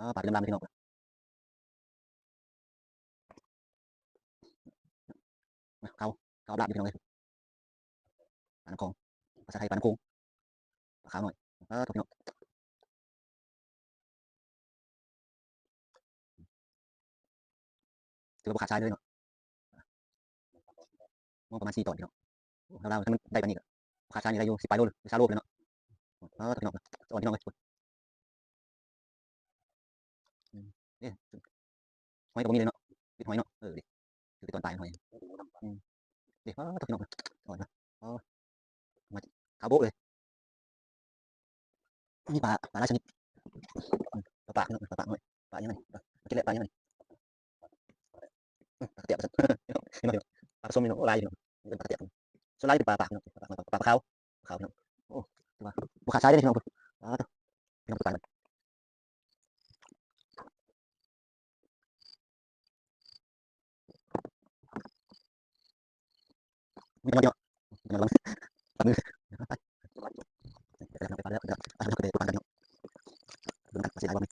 ອ້າ ປາເປັນລຳໆ ພີ່ນ້ອງ ເຂົາ ເຂົາອາບນ້ຳຢູ່ ພີ່ນ້ອງເອີຍ. ປານ້ຳຂອງ ພາສາໄທປານ້ຳໂຂງ ປາຂາວນ້ອຍ. ເອີ ທຸກພີ່ນ້ອງ ຖືວ່າບໍ່ຂາດສາຍເລີຍເນາະ. ມອງປະມານສີ່ຕອນ ພີ່ນ້ອງ. ໂອ້ ລາວໆ ຖ້າມັນໄດ້ປານນີ້ກໍບໍ່ຂາດສາຍນີ້ ໄດ້ຢູ່ສິບປາຍໂລ ຫຼືຊາວໂລພຸ້ນແຫຼະເນາະ. ເອີ ພີ່ນ້ອງ ສະອອນ ພີ່ນ້ອງເອີຍ. ອືມ ເດ້ ຫອຍກໍບໍ່ມີເລີຍເນາະ ຕິດຫອຍເນາະ. ເອີ ເດ້ ຖືໄປຕອນປາຍມັນຫອຍ. ອືມ ເດ້ ປາດໂທ້ ພີ່ນ້ອງ ສະອອນນະ. ອໍ ມາຂາວໂບະເລີຍ. ມີປາ ປາຫຼາຍຊະນິດ. ອືມ ປາປາກ ພີ່ນ້ອງ ປາປາກນ້ອຍ ປາຫຍັງນີ້ ປາ ປາກິເລະ ປາຫຍັງນີ້. ປາກະເຕຍ ປາປາສົມ ພີ່ນ້ອງ ໂອ້ ຫຼາຍຢູ່ ພີ່ນ້ອງ ເອີ້ນປາກະເຕຍ. ສ່ວນຫຼາຍເປັນປາປາກ ພີ່ນ້ອງ ປາປາກ ປາຂາວ ຂາວ ພີ່ນ້ອງ. ໂອ້ ຖືວ່າບໍ່ຂາດສາຍເດ້ ພີ່ນ້ອງ. ປາດໂທ້ ພີ່ນ້ອງ ປາປາກ. ມີແຕ່ນ້ອຍເນາະ ປາມື ໄປແລ້ວ ໄປແລ້ວ ເບິ່ງກັນວ່າຊິໄດ້ບໍ່.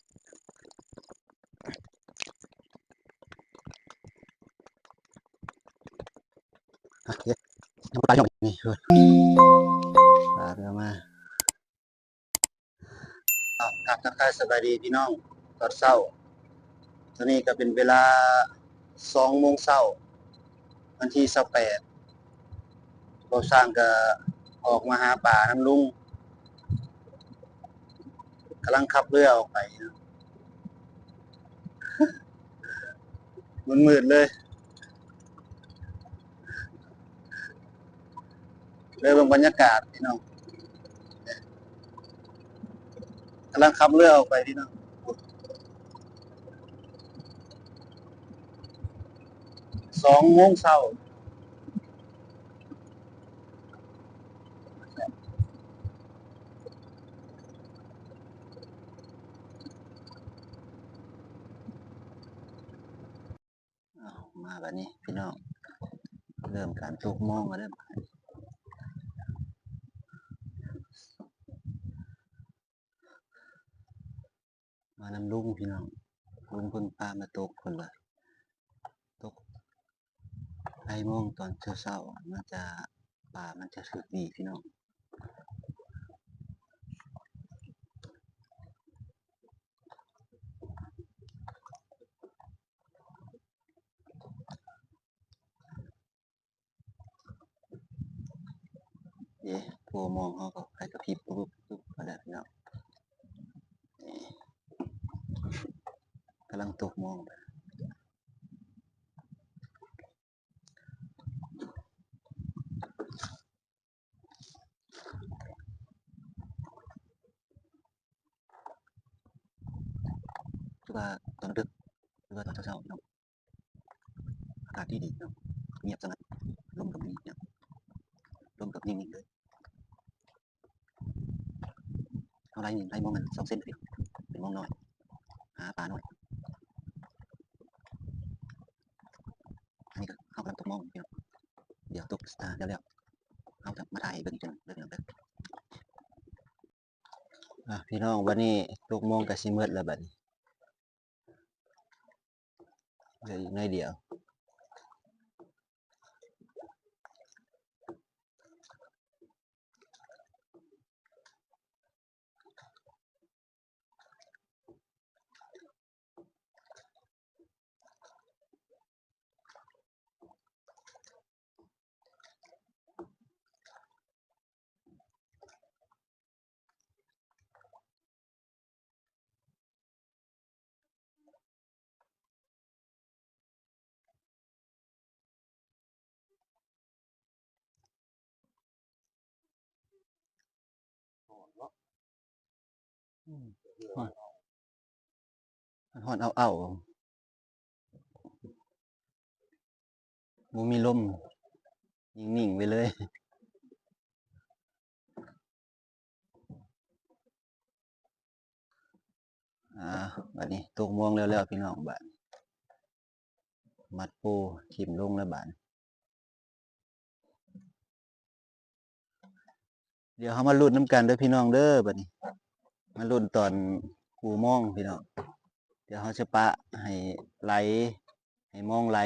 ອ່ະ ເຮັດ ຍັງບໍ່ຕາຍເນາະ ນີ້ ເອີ ປາດອອກມາ. ເອົາ ກາບທັກທາຍສະບາຍດີພີ່ນ້ອງຕອນເຊົ້າ. ຕອນນີ້ກໍເປັນເວລາສອງໂມງເຊົ້າ ວັນທີຊາວແປດ ບ່າວຊ້າງກໍອອກມາຫາປານຳລຸງ ກຳລັງຂັບເຮືອອອກໄປ ມືດໆ ເລີຍ. ເດີນເບິ່ງບັນຍາກາດພີ່ນ້ອງ ກຳລັງຂັບເຮືອອອກໄປພີ່ນ້ອງ. ສອງໂມງເຊົ້າ ເອົາ ມາບາດນີ້ພີ່ນ້ອງ ເລີ່ມການຕົກມອງແລ້ວເດີ. ມານຳລຸງພີ່ນ້ອງ ລຸງເພິ່ນພາມາຕົກພຸ້ນລະ ຕົກ ໄລໂມງຕອນເຊົ້າໆ ມັນຈະ ປາມັນຈະຖືກດີພີ່ນ້ອງ. ເອີ ໂພມອງເຮົາກໍໄຟກະພິບປຸບໆ ມາແລ້ວພີ່ນ້ອງ. ກຳລັງຕົກມອງ ຄືວ່າຕອນດຶກ ຫຼືວ່າຕອນເຊົ້າໆ ເນາະ ອາກາດດີໆ ເນາະ ງຽບສະຫງັດ ລົມກໍບໍ່ມີຫຍັງ ລົມກໍນິ່ງໆ ເລີຍ. ເຮົາໄລ່ນີ້ ໄລ່ມອງອັນສອງເຊັນ ເປັນມອງນ້ອຍ ຫາປານ້ອຍ. ອັນນີ້ກໍເຮົາກຳລັງຕົກມອງຢູ່ເນາະ ດຽວຕົກ ອາ ແລ້ວໆ ເຮົາຈະມາຖ່າຍໃຫ້ເບິ່ງອີກເທື່ອໜຶ່ງເດີພີ່ນ້ອງເດີ. ອ່ະ ພີ່ນ້ອງ ບັດນີ້ຕົກມອງກໍຊິໝົດແລ້ວບັດນີ້ ເຫຼືອອີກໜ້ອຍດຽວ. ຮ້ອນອ້າວໆ ບໍ່ມີລົມ ນິ່ງໆ ໄປເລີຍ. ອ່າ ບັດນີ້ຕົກມອງແລ້ວໆ ພີ່ນ້ອງ ບາດນີ້ມັດໂປ້ຖິ້ມລົງແລ້ວບາດນີ້. ດຽວເຮົາມາລຸ້ນນຳກັນເດີພີ່ນ້ອງເດີ ບັດນີ້ມາລຸ້ນຕອນກູ່ມອງພີ່ນ້ອງ. ດຽວເຮົາຈະປະໃຫ້ໄຫຼ ໃຫ້ມອງໄຫຼ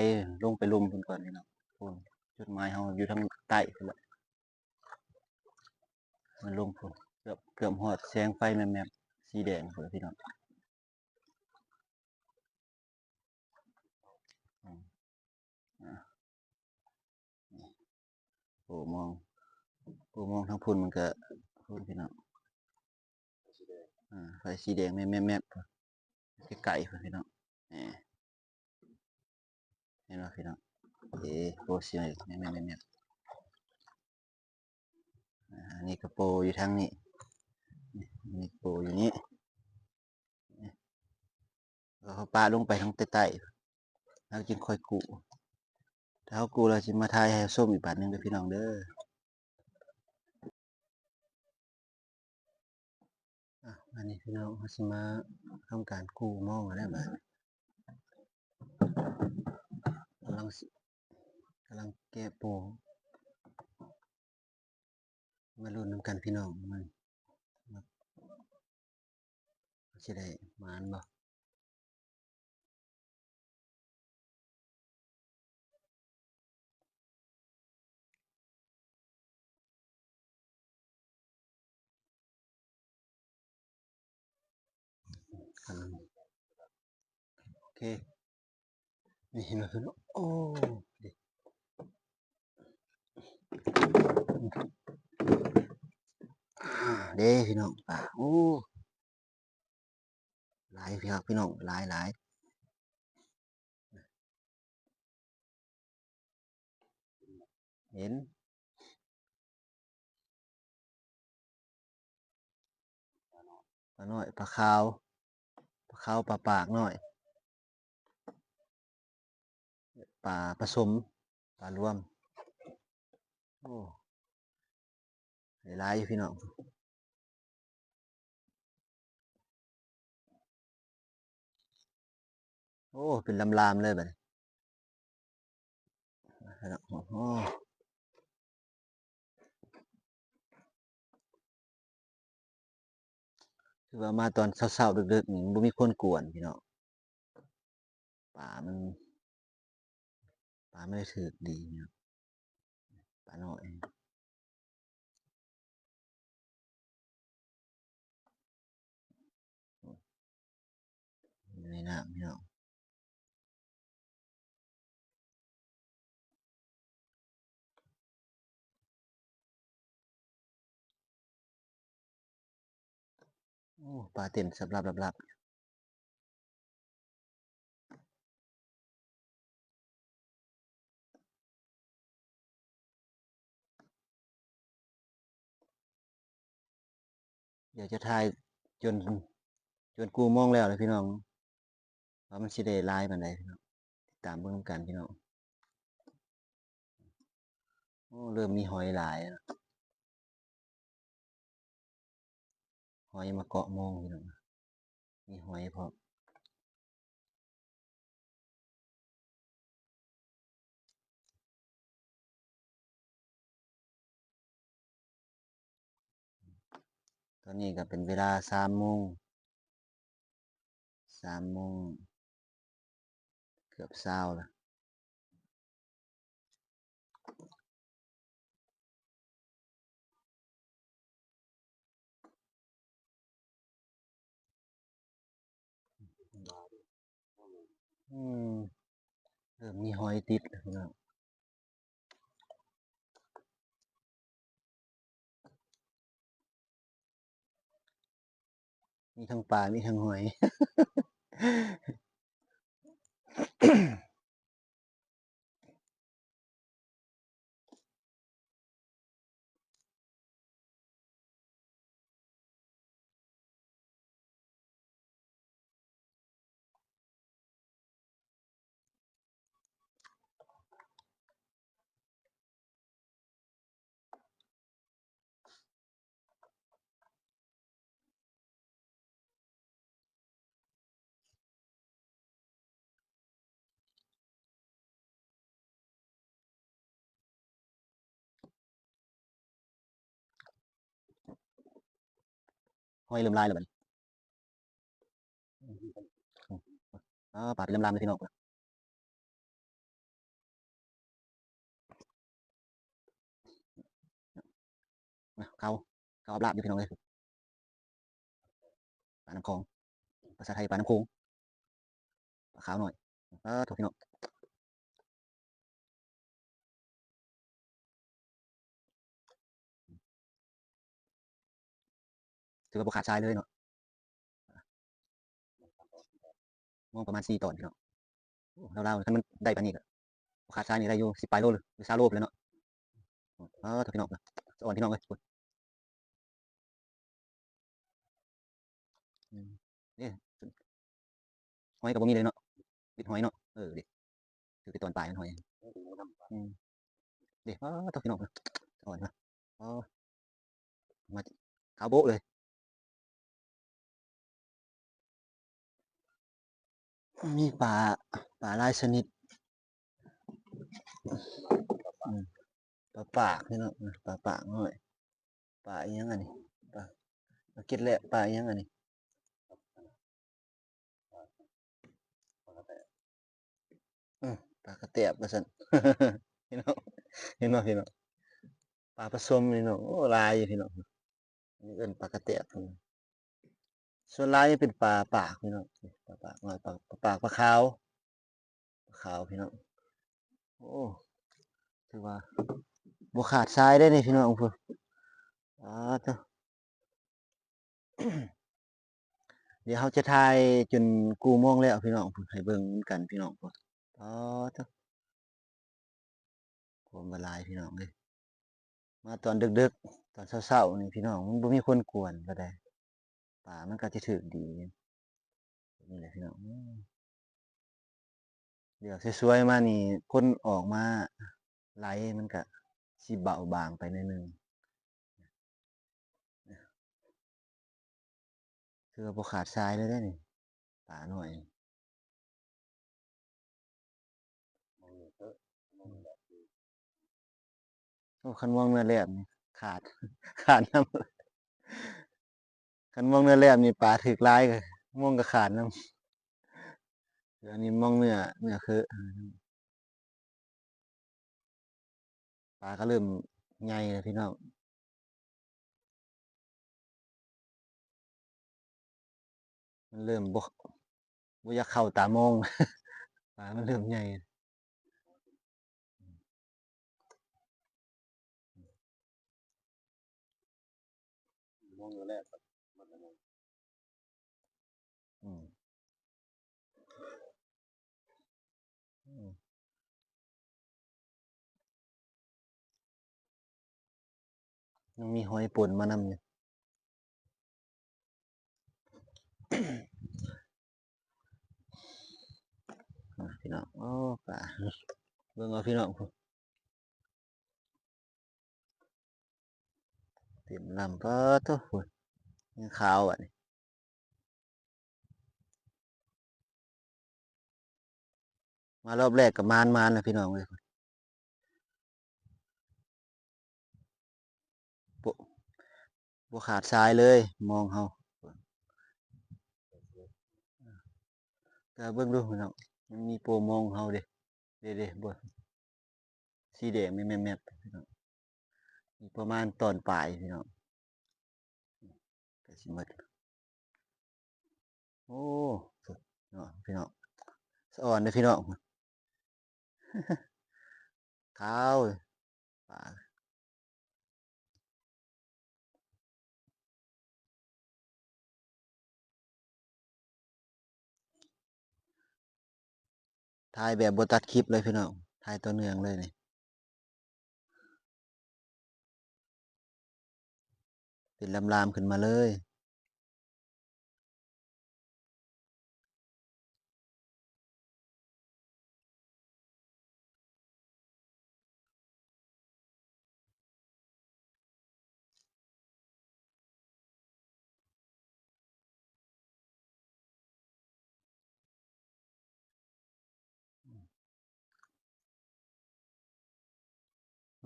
ລົງໄປລຸ່ມພຸ້ນກ່ອນພີ່ນ້ອງ. ພຸ້ນ ຈຸດໝາຍເຮົາຢູ່ທາງໃຕ້ພຸ້ນລະ ມັນລົງພຸ້ນ ເກືອບ ເກືອບຮອດແສງໄຟແມັບໆ ສີແດງພຸ້ນລະພີ່ນ້ອງ. ອາ ໂອ້ ມອງ ໂອ້ ມອງທາງພຸ້ນມັນກະພຸ້ນພີ່ນ້ອງ. ອາ ໄຟສີແດງແມັບໆ ແມ່ນ ໃກ້ໆພຸ້ນພີ່ນ້ອງ. ເຫັນບໍ່ພີ່ນ້ອງ? ເອ ໂອ້ ສີແມັບໆ ອາ ອັນນີ້ກະໂປຢູ່ທາງນີ້ ນີ້ ອັນນີ້ໂປຢູ່ນີ້. ເຮົາປະລົງໄປທາງໃຕ້ໆ ແລ້ວຈຶ່ງຄ່ອຍກູ້. ຖ້າເຮົາກູ້ແລ້ວຊິມາຖ່າຍໃຫ້ຊົມອີກບາດໜຶ່ງເດີພີ່ນ້ອງເດີ. ອາ ບາດນີ້ພີ່ນ້ອງ ເຮົາຊິມາທຳການກູ້ມອງແລ້ວບາດນີ້ ກຳລັງ ກຳລັງແກະໂປ ມາລຸ້ນນຳກັນພີ່ນ້ອງ ມັນ ມັນຊິໄດ້ໝານບໍ່? ໂອເຄ ນີ້ເຫັນບໍ່ພີ່ນ້ອງ? ໂອ້ ເດ້ພີ່ນ້ອງ ປາ ໂອ້ ຫຼາຍຄັກພີ່ນ້ອງ ຫຼາຍໆ. ເຫັນ ປານ້ອຍ ປາຂາວ ປາຂາວ ປາປາກນ້ອຍ ປາປະສົມ ປາລວມ. ໂອ້ ໄດ້ຫຼາຍຢູ່ພີ່ນ້ອງ. ໂອ້ ເປັນລຳໆເລີຍບາດນີ້. ໂອ້ ຄືວ່າມາຕອນເຊົ້າໆ ດຶກໆ ນີ້ ບໍ່ມີຄົນກວນພີ່ນ້ອງ. ປາມັນ ປາມັນໄດ້ຖືກດີເນາະ ປານ້ອຍ. ຢູ່ໃນນ້ຳພີ່ນ້ອງ. ໂອ້ ປາເຕັ້ນສັບໆໆໆ. ດຽວຈະຖ່າຍຈົນ ຈົນກູ່ໂມງແລ້ວເດີພີ່ນ້ອງ ວ່າມັນຊິໄດ້ຫຼາຍປານໃດພີ່ນ້ອງ. ຕິດຕາມເບິ່ງນຳກັນພີ່ນ້ອງ. ໂອ້ ເລີ່ມມີຫອຍຫຼາຍແລ້ວ. ຫອຍມາເກາະໂມງພີ່ນ້ອງ ມີຫອຍພ້ອມ. ຕອນນີ້ກະເປັນເວລາສາມໂມງ ສາມໂມງເກືອບຊາວລະ. ອືມ ເລີ່ມມີຫອຍຕິດແລ້ວພີ່ນ້ອງ. ມີທັງປາ ມີທັງຫອຍ. ຫອຍເລີ່ມຫຼາຍແລ້ວບັດນີ້. ອ້າ ປາເປັນລຳໆເລີຍພີ່ນ້ອງ ນະ ເຂົາ ເຂົາອາບລາບຢູ່ພີ່ນ້ອງເອີຍ. ປານ້ຳຂອງ ພາສາໄທປານ້ຳໂຂງ ປາຂາວນ້ອຍ. ປາໂທ້ ພີ່ນ້ອງ ຖືວ່າບໍ່ຂາດສາຍເລີຍເນາະ. ມອງປະມານສີ່ຕອນພີ່ນ້ອງ. ໂອ້ ລາວໆ ຄັນມັນໄດ້ປານນີ້ກໍບໍ່ຂາດສາຍນີ້ໄດ້ຢູ່ສິບປາຍໂລ ຫຼື ຊາວໂລພຸ້ນແຫຼະເນາະ. ອ້າ ໂທ້ ພີ່ນ້ອງ ສະອອນພີ່ນ້ອງເອີຍ. ອືມ ເດ້ ຫອຍກໍບໍ່ມີເລີຍເນາະ ເບັດຫອຍເນາະ. ເອີ ເດ້ ຖືກແຕ່ຕອນປາຍມັນຫອຍ. ອືມ ເດ້ ອ້າ ໂທ້ ພີ່ນ້ອງ ສະອອນເນາະ. ອໍ ມາຂາວໂບະເລີຍ. ມີປາ ປາຫຼາຍຊະນິດ. ອືມ ປາປາກພີ່ນ້ອງ ປາປາກນ້ອຍ. ປາອີ່ຫຍັງອັນນີ້? ປາ ປາເກັດແລະ ປາອີ່ຫຍັງອັນນີ້? ເອີ ປາກະແຕບວ່າຊັ້ນ ພີ່ນ້ອງ ເຫັນບໍ່ພີ່ນ້ອງ? ປາປະສົມພີ່ນ້ອງ ໂອ້ ຫຼາຍຢູ່ພີ່ນ້ອງ. ອັນນີ້ເອີ້ນປາກະແຕບ. ສ່ວນຫຼາຍເປັນປາປາກພີ່ນ້ອງ ປາປາກນ້ອຍ ປາ ປາປາກ ປາຂາວ ປາຂາວພີ່ນ້ອງ. ໂອ້ ຖືວ່າບໍ່ຂາດສາຍເດ້ນີ້ພີ່ນ້ອງ. ພຸ້ນ ປາໂທ້ ດຽວເຮົາຈະຖ່າຍຈົນກູ່ໂມງແລ້ວພີ່ນ້ອງ ໃຫ້ເບິ່ງນຳກັນພີ່ນ້ອງ. ປາໂທ້ ຄວາມວ່າຫຼາຍພີ່ນ້ອງເອີຍ. ມາຕອນດຶກໆ ຕອນເຊົ້າໆ ນີ້ພີ່ນ້ອງ ມັນບໍ່ມີຄົນກວນກໍໄດ້ ປາມັນກໍຈະຖືກດີ. ນີ້ແຫຼະພີ່ນ້ອງ ດຽວສວຍໆມານີ້ ຄົນອອກມາໄຫຼມັນກະຊິເບົາບາງໄປໜ້ອຍໜຶ່ງ. ຖືວ່າບໍ່ຂາດສາຍເລີຍເດ້ນີ້ ປານ້ອຍ. ໂອ້ ຄັນມອງເນື້ອແລບນີ້ຂາດ ຂາດນຳ. ຄັນມອງເນື້ອແລບນີ້ປາຖືກຫຼາຍ ກໍມອງກໍຂາດນຳ. ອັນນີ້ມອງເນື້ອ ເນື້ອເຄີ ປາກໍເລີ່ມໃຫຍ່ແລ້ວພີ່ນ້ອງ. ມັນເລີ່ມບໍ່ ບໍ່ຢາກເຂົ້າຕາມອງ ປາມັນເລີ່ມໃຫຍ່. ມອງຢູ່ແລ້ວ ອືມ ອືມ ຍັງມີຫອຍປົນມານຳຢູ່. ພີ່ນ້ອງ ໂອ້ ປາ ເບິ່ງເອົາພີ່ນ້ອງ ເຕັມລຳ. ປາໂທ້ ຍັງຂາວບັດນີ້. ມາລອບແລກກໍໝານໆ ແລ້ວພີ່ນ້ອງເອີຍ ບໍ່ ບໍ່ຂາດສາຍເລີຍມອງເຮົາ. ກໍເບິ່ງດູພີ່ນ້ອງ ມັນມີໂປມອງເຮົາເດ້ ເດ້ໆ ເບິ່ງ ສີແດງແມັບໆ ພີ່ນ້ອງ ອີກປະມານຕອນປາຍພີ່ນ້ອງ ໃກ້ຊິໝົດ. ໂອ້ ເນາະພີ່ນ້ອງ ສະອອນເດີ້ພີ່ນ້ອງ ຂາວ ປາ ຖ່າຍແບບບໍ່ຕັດຄລິບເລີຍພີ່ນ້ອງ ຖ່າຍຕໍ່ເນື່ອງເລີຍນີ້ ເປັນລາມໆຂຶ້ນມາເລີຍ.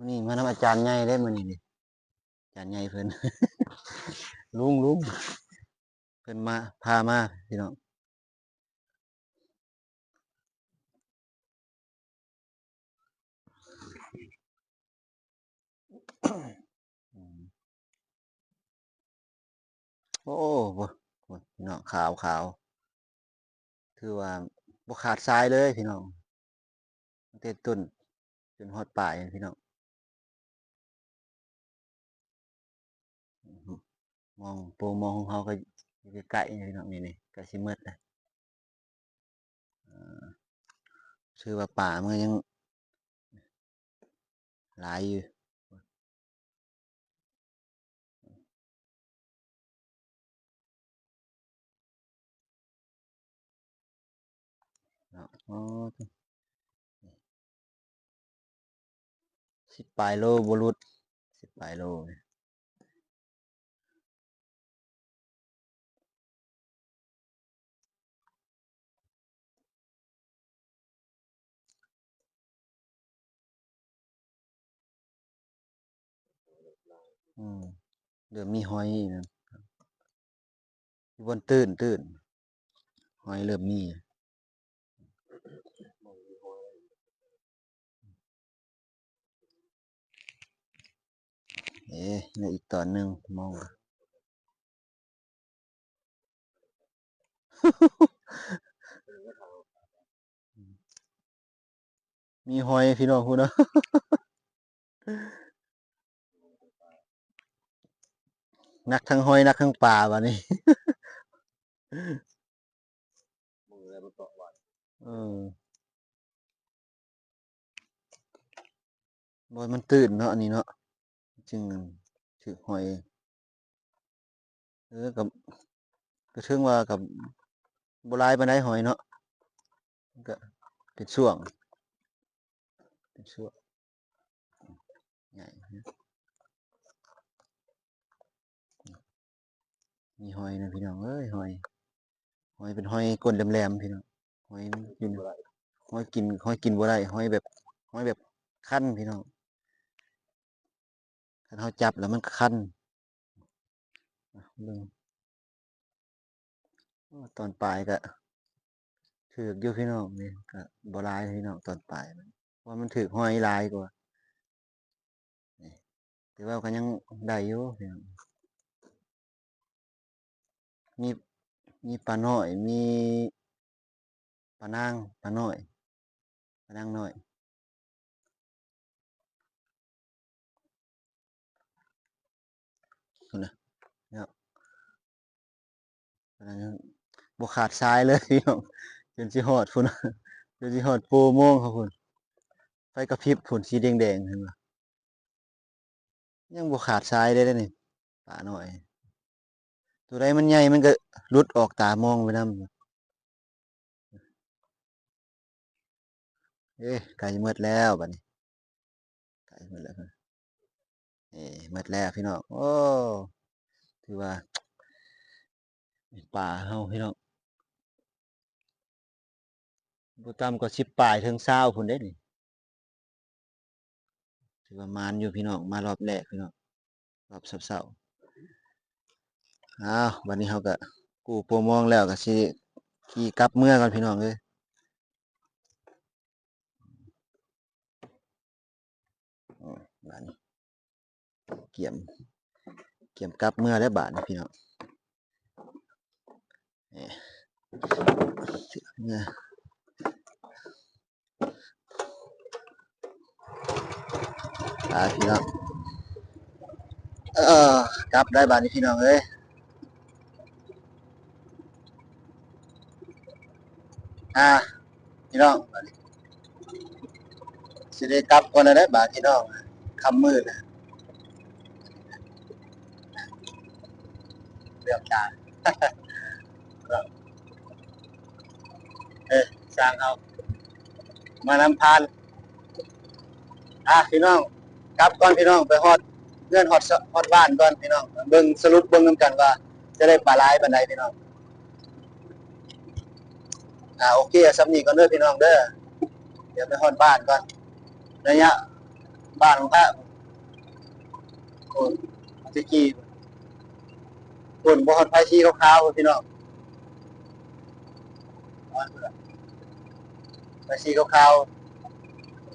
ມື້ນີ້ມານຳອາຈານໃຫຍ່ເດ້ ມື້ນີ້ນີ້ ອາຈານໃຫຍ່ເພິ່ນ ລຸງ ລຸງ ເພິ່ນມາ ພາມາພີ່ນ້ອງ. ອືມ ໂອ້ ໂອ້ ພີ່ນ້ອງ ຂາວໆ ຖືວ່າບໍ່ຂາດສາຍເລີຍພີ່ນ້ອງ ຕັ້ງແຕ່ຕົ້ນຈົນຮອດປາຍພີ່ນ້ອງ. ມອງ ໂພມອງຂອງເຮົາກໍຢູ່ໃກ້ໆ ພີ່ນ້ອງ ນີ້ໆ ໃກ້ຊິໝົດແລ້ວ. ເອີ ຖືວ່າປາມັນກໍຍັງຫຼາຍຢູ່ເນາະ. ອໍ ສິບປາຍໂລບໍ່ຫຼຸດ ສິບປາຍໂລ. ອືມ ເລີ່ມມີຫອຍນະ ຢູ່ບ່ອນຕື້ນໆ ຫອຍເລີ່ມມີ. ເອີ ຍັງອີກຕອນໜຶ່ງ ມອງ ມີຫອຍພີ່ນ້ອງພຸ້ນນະ ໜັກທັງຫອຍ ໜັກທັງປາບາດນີ້. ເອີ ບໍ່ໃຫ້ມັນຕື້ນເນາະ ອັນນີ້ເນາະ ຈຶ່ງຖືກຫອຍ. ເອີ ກໍ ກໍເຖິງວ່າກໍບໍ່ຫຼາຍປານໃດຫອຍເນາະ ມັນກໍເປັນຊ່ວງ ເປັນຊ່ວງ ໃຫຍ່ ມີຫອຍນະພີ່ນ້ອງເອີຍ ຫອຍ ຫອຍເປັນຫອຍກົ້ນແຫຼມໆ ພີ່ນ້ອງ ຫອຍມັນກິນ ຫອຍກິນ ຫອຍກິນບໍ່ໄດ້ ຫອຍແບບ ຫອຍແບບຄັນພີ່ນ້ອງ ຄັນເຮົາຈັບແລ້ວມັນຄັນ. ເບິ່ງ ໂອ້ ຕອນປາຍກະຖືກຢູ່ພີ່ນ້ອງ ນີ້ກະບໍ່ຫຼາຍພີ່ນ້ອງ ຕອນປາຍມັນ ເພາະວ່າມັນຖືກຫອຍຫຼາຍກວ່າ ນີ້ ແຕ່ວ່າກໍຍັງໄດ້ຢູ່ພີ່ນ້ອງ ມີ ມີປານ້ອຍ ມີປານາງ ປານ້ອຍ ປານາງນ້ອຍ. ພຸ້ນນະ ເນາະ ອັນນັ້ນຍັງບໍ່ຂາດສາຍເລີຍພີ່ນ້ອງ ຈົນຊິຮອດພຸ້ນ ຈົນຊິຮອດໂພມອງເຮົາພຸ້ນ ໄຟກະພິບພຸ້ນ ສີແດງໆ ເຫັນບໍ່ ຍັງບໍ່ຂາດສາຍເດ້ນີ້ ປານ້ອຍ ໂຕໃດມັນໃຫຍ່ມັນກະຫຼຸດອອກຕາມອງໄປນຳ. ເອີ ໃກ້ໝົດແລ້ວບາດນີ້ ໃກ້ໝົດແລ້ວ ເອີ ໝົດແລ້ວພີ່ນ້ອງ ໂອ້ ຖືວ່າປາເຮົາພີ່ນ້ອງ ບໍ່ຕ່ຳກວ່າສິບປາຍເຖິງຊາວພຸ້ນເດ້ນີ້. ຖືວ່າໝານຢູ່ພີ່ນ້ອງ ມາຮອບແລກພີ່ນ້ອງ ຮອບເຊົ້າໆ. ອ້າວ ບາດນີ້ເຮົາກະກູ້ໂພມອງແລ້ວ ກະຊິຂີ່ກັບເມືອກ່ອນພີ່ນ້ອງເອີຍ. ອືມ ບາດນີ້ກຽມ ກຽມກັບເມືອແລ້ວບາດນີ້ພີ່ນ້ອງ ເອີ ເມືອ ໄປພີ່ນ້ອງ ເອີ ກັບໄດ້ບາດນີ້ພີ່ນ້ອງເອີຍ. ອ່າ ພີ່ນ້ອງ ບາດນີ້ຊິໄດ້ກັບກ່ອນແລ້ວເດີບາດພີ່ນ້ອງ ຄ່ຳມືດແລ້ວ ເລື່ອງການ ເອີ ຊ່າງເຮົາ ມານຳຜ່ານ. ອ່ະ ພີ່ນ້ອງ ກັບກ່ອນພີ່ນ້ອງ ໄປຮອດເຮືອນ ຮອດ ຮອດບ້ານກ່ອນພີ່ນ້ອງ ເບິ່ງ ສະຫຼຸບເບິ່ງນຳກັນວ່າຈະໄດ້ປາຫຼາຍປານໃດພີ່ນ້ອງ. ອ່າ ໂອເຄ ເອົາສ່ຳນີ້ກ່ອນເດີພີ່ນ້ອງເດີ ດຽວໄປຮອດບ້ານກ່ອນ ໄລຍະບ້ານຂອງຂ້າ ໂອ້ ຕະກີ້ ພຸ້ນ ບໍ່ຮອດໄຟສີຂາວໆ ພຸ້ນພີ່ນ້ອງ ໄຟສີຂາວ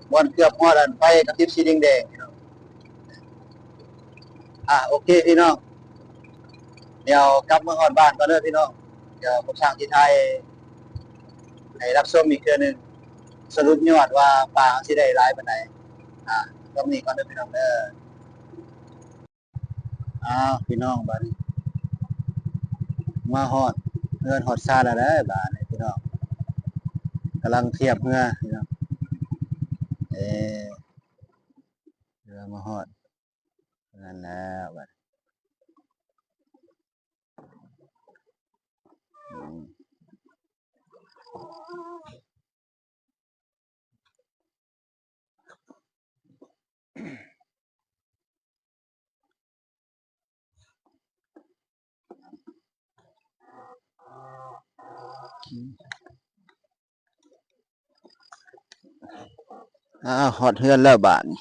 ໆ ບ່ອນເກືອບຮອດອັນໄຟກະຕິບສີແດງໆ ພີ່ນ້ອງ. ອ່າ ໂອເຄພີ່ນ້ອງ ດຽວກັບເມືອຮອດບ້ານກ່ອນເດີພີ່ນ້ອງ. ດຽວພວກຊ່າງຊິຖ່າຍໃຫ້ຮັບຊົມອີກເທື່ອໜຶ່ງ ສະຫຼຸບຍອດວ່າປາເຮົາຊິໄດ້ຫຼາຍປານໃດ. ອ່າ ສ່ຳນີ້ກ່ອນເດີພີ່ນ້ອງເດີ. ອ້າວ ພີ່ນ້ອງ ບາດນີ້ມາຮອດເຮືອນຮອດຊານແລ້ວເດີບາດນີ້ພີ່ນ້ອງ. ກຳລັງທຽບເຮືອພີ່ນ້ອງ. ເອີ ເຮືອມາຮອດນັ້ນແລ້ວບາດນີ້. ອືມ. ອ້າວ ຮອດເຮືອນແລ້ວບາດນີ້.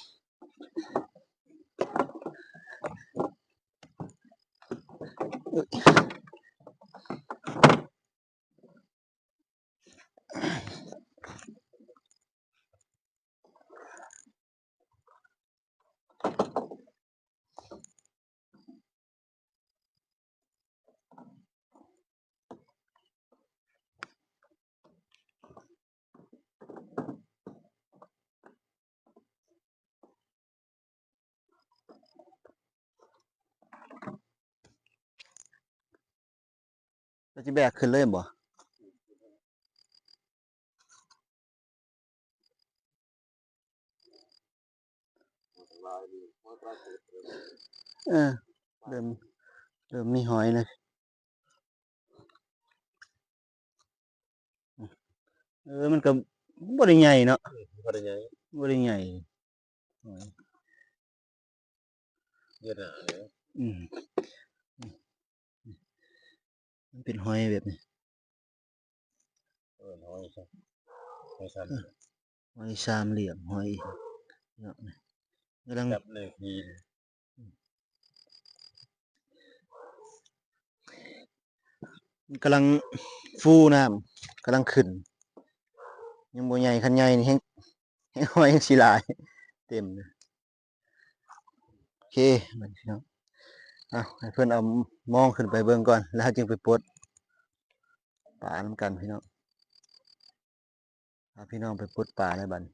ແລ້ວຊິແບກຂຶ້ນເລີຍແມ່ນບໍ່? ເອີ ເລີ່ມ ເລີ່ມມີຫອຍແລ້ວ. ເອີ ມັນກໍບໍ່ໄດ້ໃຫຍ່ເນາະ ບໍ່ໄດ້ໃຫຍ່ ບໍ່ໄດ້ໃຫຍ່ ຫອຍ ເຮັດໜ້າເດ້. ອືມ ມັນເປັນຫອຍແບບນີ້ ເອີ້ນຫອຍ ຫອຍສາມ ຫອຍສາມຫຼ່ຽມ ຫອຍ ເນາະ ກຳລັງຈັບໃນພີ ກຳລັງຟູນ້ຳ ກຳລັງຂຶ້ນ ຍັງບໍ່ໃຫຍ່ ຄັນໃຫຍ່ນີ້ແຮງ ແຮງຫອຍ ແຮງຊິຫຼາຍ ເຕັມ. ໂອເຄ ບັດນີ້ພີ່ນ້ອງ ເອົາ ໃຫ້ເພິ່ນເອົາມອງຂຶ້ນໄປເບິ່ງກ່ອນ ແລ້ວເຮົາຈຶ່ງໄປປົດປານຳກັນພີ່ນ້ອງ. ພາພີ່ນ້ອງໄປປົດປາແລ້ວບັດນີ້.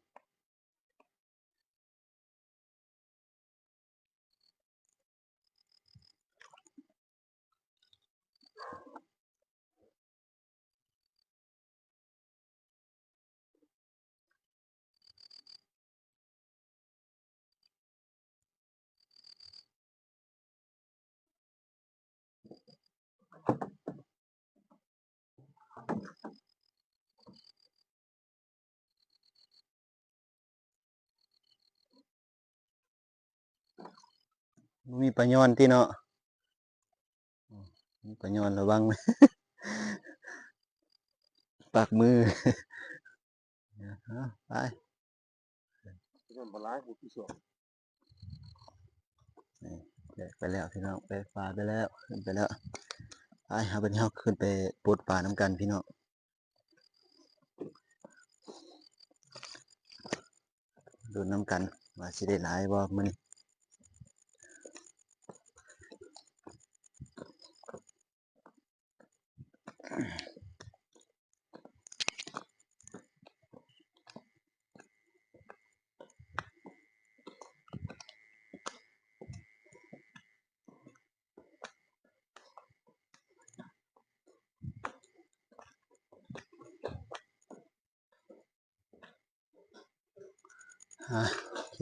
ບໍ່ມີປາຍອນຕິເນາະ ມີປາຍອນລະວັງ ປາກມື ເອົາ ໄປ ນີ້ ແບກໄປແລ້ວພີ່ນ້ອງ ແບກປາໄປແລ້ວ ຂຶ້ນໄປແລ້ວ ໄປ ເຮົາ ບັດນີ້ເຮົາຂຶ້ນໄປປົດປານຳກັນພີ່ນ້ອງ. ລຸ້ນນຳກັນວ່າຊິໄດ້ຫຼາຍບໍ່ມື້ນີ້. ອ່າ ໂອເຄ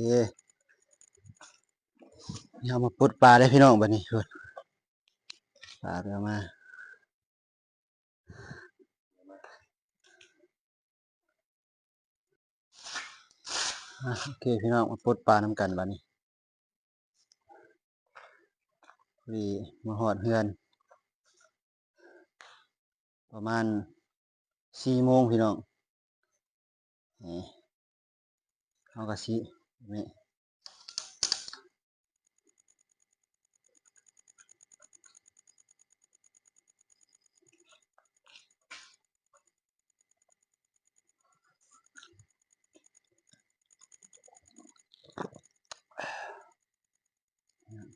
ເຮົາມາປົດປາເດີພີ່ນ້ອງ ບັດນີ້ ປາໄປເອົາມາ ອ່າ ໂອເຄ ພີ່ນ້ອງ ມາປົດປານຳກັນບັດນີ້. ພໍດີມາຮອດເຮືອນປະມານສີ່ໂມງພີ່ນ້ອງ ນີ້ ເຮົາກໍຊິ ນີ້ ອືມ.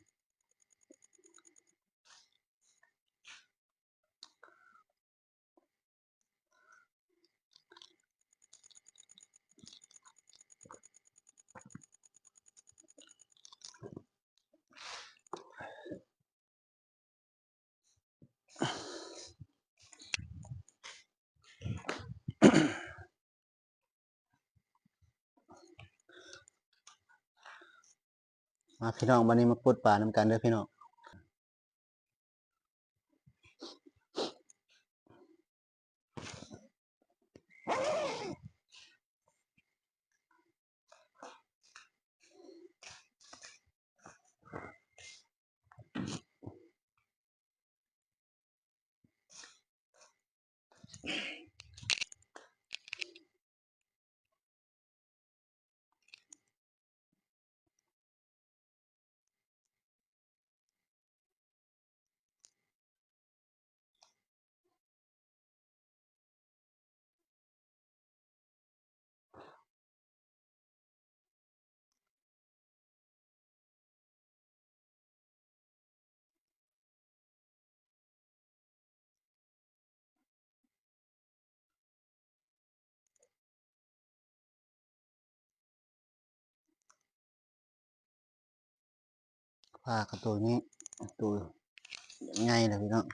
ມາພີ່ນ້ອງ ບັດນີ້ມາປົດປານຳກັນເດີພີ່ນ້ອງ. ປາກະໂຕນີ້ ໂຕໃຫຍ່ເລີຍພີ່ນ້ອງ.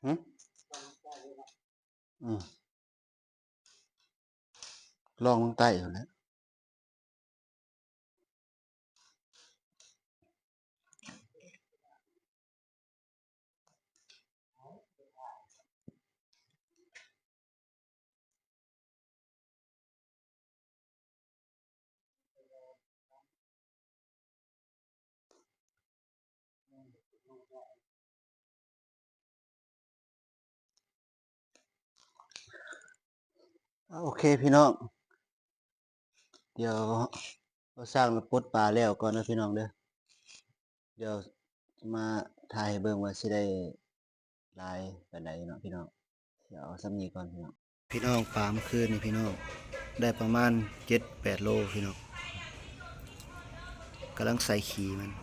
ຫຶ? ອືມ ລອງເບິ່ງໃຕ້ພຸ້ນແຫຼະ. ໂອເຄພີ່ນ້ອງ ດຽວບ່າວຊ້າງມາປົດປາແລ້ວກ່ອນເດີພີ່ນ້ອງເດີ. ດຽວມາຖ່າຍໃຫ້ເບິ່ງວ່າຊິໄດ້ຫຼາຍປານໃດເນາະພີ່ນ້ອງ. ດຽວເອົາສ່ຳນີ້ກ່ອນພີ່ນ້ອງ. ພີ່ນ້ອງ ປາມື້ຄືນນີ້ພີ່ນ້ອງ ໄດ້ປະມານເຈັດແປດໂລພີ່ນ້ອງ. ກຳລັງໃສ່ຂີ້ມັນ